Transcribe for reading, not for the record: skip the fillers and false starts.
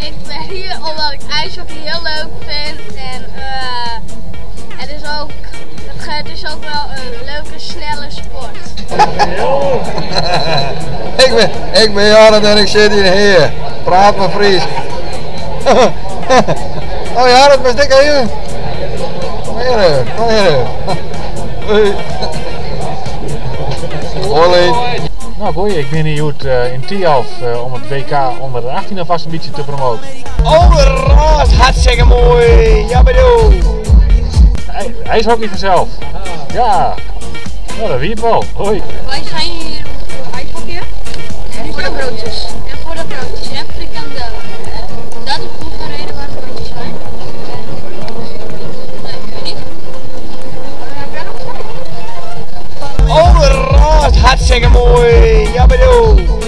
Ik ben hier omdat ik ijshockey heel leuk vind en het is ook wel een leuke, snelle sport. Ik ben Jorrit en ik zit hier. Praat maar Fries. Oh Jorrit, ben ik even? Kom hier even, kom hier even. Hoi. Hoi. Nou goeie, ik ben hier in Thialf om het WK onder de 18 alvast een beetje te promoten. Oh, raas, hartstikke mooi. Ja, bedoel. IJshockey vanzelf. Ja. Nou, dat weet wel. Hoi. Wij zijn hier voor ijshockey. En voor de broodjes. En voor de broodjes en frikandellen. Dat is onze reden waarom we hier zijn. Nee, ik niet. Heb jij nog Oh, raas, hartstikke mooi. Ja, bedoel.